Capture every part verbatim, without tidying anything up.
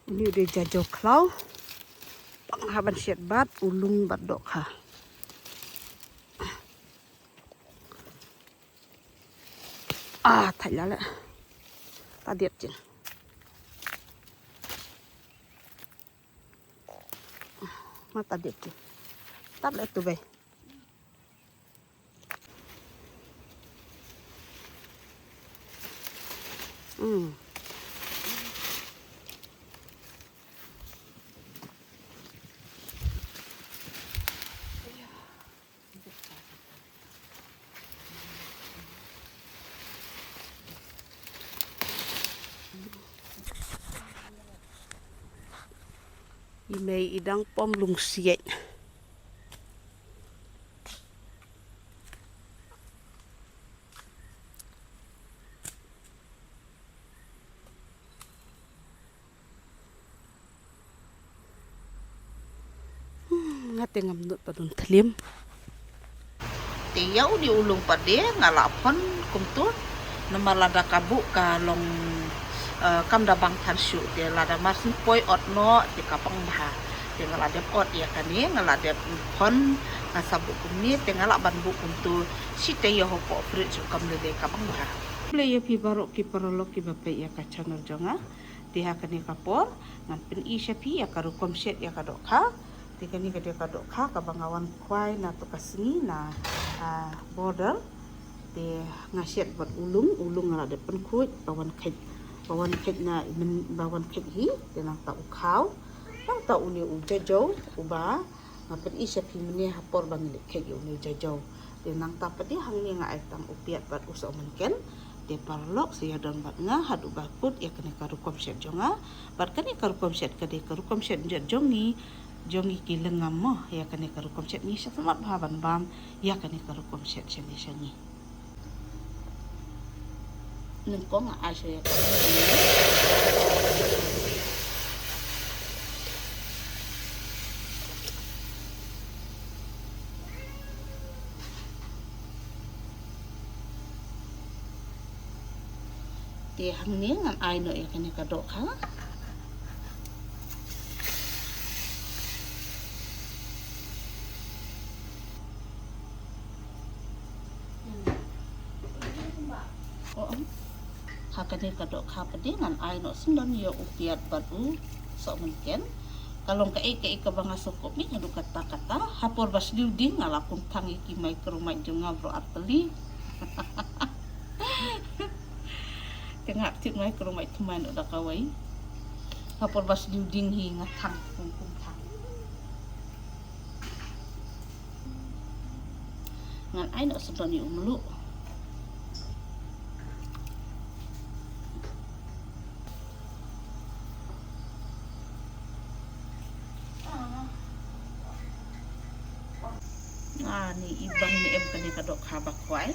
Uni u dei jajaw khlaw. Pang ha ban shet bad u lung bad dohkha. Ah, thait la le. Ta diet jin. Ma ta diet jin. Tap le tu bai. Hmm. I mei i dang pom lungsiej. Hmm, nga te ngam nud pat un thlim. Te ïa u dei u lung pat de nga la phon kumtu. Namar lada ka buh ka long, eh, kam da bang than shuh, te lada mar syn poi ot noh te ka pang bha. Te nga la dep ot ïa kane, nga la dep phon, nga sa buh kumne, te nga la ban buh kumtu. Shi te ïa hapoh fridge u kam lei lei ka pang bha. Khublei ïa phi baroh ki paralok kiba peit ïa ka channel jong nga. Te ha kane ka por ngan pyni sha phi ïa ka rukom shet ïa ka dohkha. Te kane ka dei ka dohkha kaba nga wan khwai na tu ka sngi na, ah, border. Te nga shet bad u lung, u lung nga la dep pynkhuid ba wan kheit, ba wan kheit na, ba wan kheit hi. Te nangta u khaw, nangta une u jajaw uba nga pyni sha phi mynne ha por ba ngi leit kheit ïa une u jajaw. Te nangta pat de hangne nga ai tang u piat bad u sohmynken. Te paralok sa ïa don bad nga haduh ba kut ïa kane ka rukom shet jong nga. Bad kane ka rukom shet ka dei ka rukom shet jong ngi, jong ngi ki lyngngam mo. Ïa kane ka rukom shet ngi sngewtynnat bha ban bam ïa kane ka rukom shet shane sha ngi. Nyngkong nga ai sha ïa ka. Te hangne ngan ai noh ïa kane ka dohkha. Ha kane ka dohkha pat de ngan ai noh syndon ïa u piat bad u sohmynken. Ka long kaei kaei kaba nga sngewkup ïa haduh katta katta. Ha por ba sdiew ding nga la kumthang ïa ki micromite jong nga baroh artylli. Te nga tip micromite thymmai noh da kawei. Ha por ba sdiew ding hi nga thang, kum kumthang. Ngan ai noh syndon ïa u mluh. Ani i bang ne em kane ka dohkha ba khwai.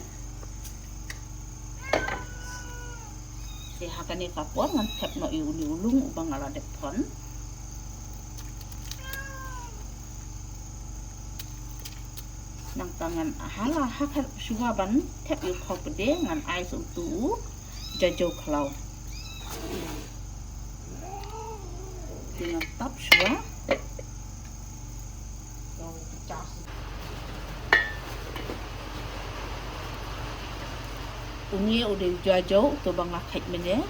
Te ha kane ka por ngan thep noh ïa une u lung uba nga la dep phon. Nangta ngan hala ha ka shuwa ban thep ïa u khaw pat de ngan ai sa utu u jajaw khlaw. Te ngan tap shuwa. Une u dei u jajaw uto ba nga kheit mynne.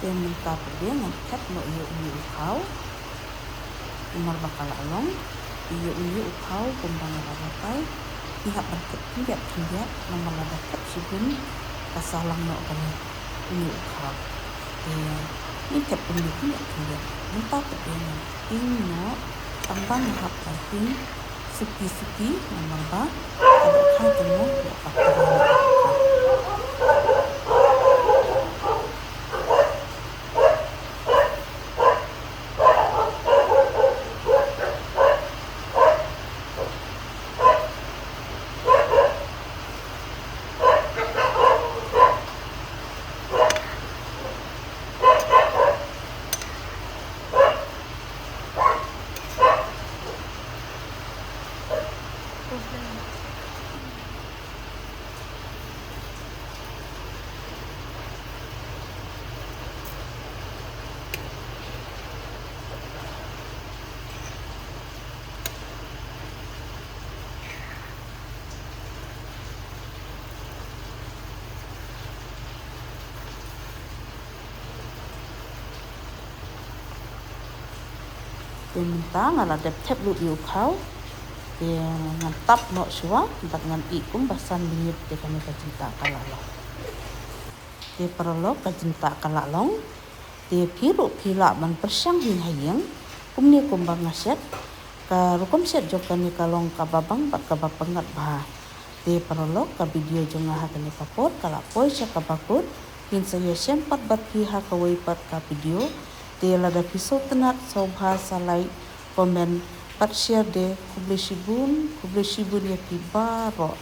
Te mynta pat de ngan thep noh ïa une u khaw. Namar ba ka la long, ïa une u khaw kumba nga la batai, ngi hap ban thep khyndiat khyndiat namar lada thep shibun ka sa lang noh kane une u khaw. Te ngin thep kumne khyndiat khyndiat. Mynta pat de ngan tieng noh, tang ba nga hap ban tieng suki suki namar ba ka dohkha jong nga ka trai. Te mynta nga la dep thep lut ïa u khaw. Te ngan tap noh shuwa bad ngan ih kumba san minit te kane ka jingtah ka la long. Te paralok, ka jingtah ka la long. Te phi ruh phi lah ban pyrshang hi ha ïing kumne kumba nga shet. Ka rukom shet jong kane ka long kaba bang bad kaba pyngngad bha. Te paralok, ka video jong nga ha kane ka por ka la poi sha kaba kut. Ngin sa ïashem pat bad phi ha kawei pat ka video. Te lada phi sngewtynnad sngewbha sa like, comment bad share de. Khublei shibun, khublei shibun ïa phi baroh.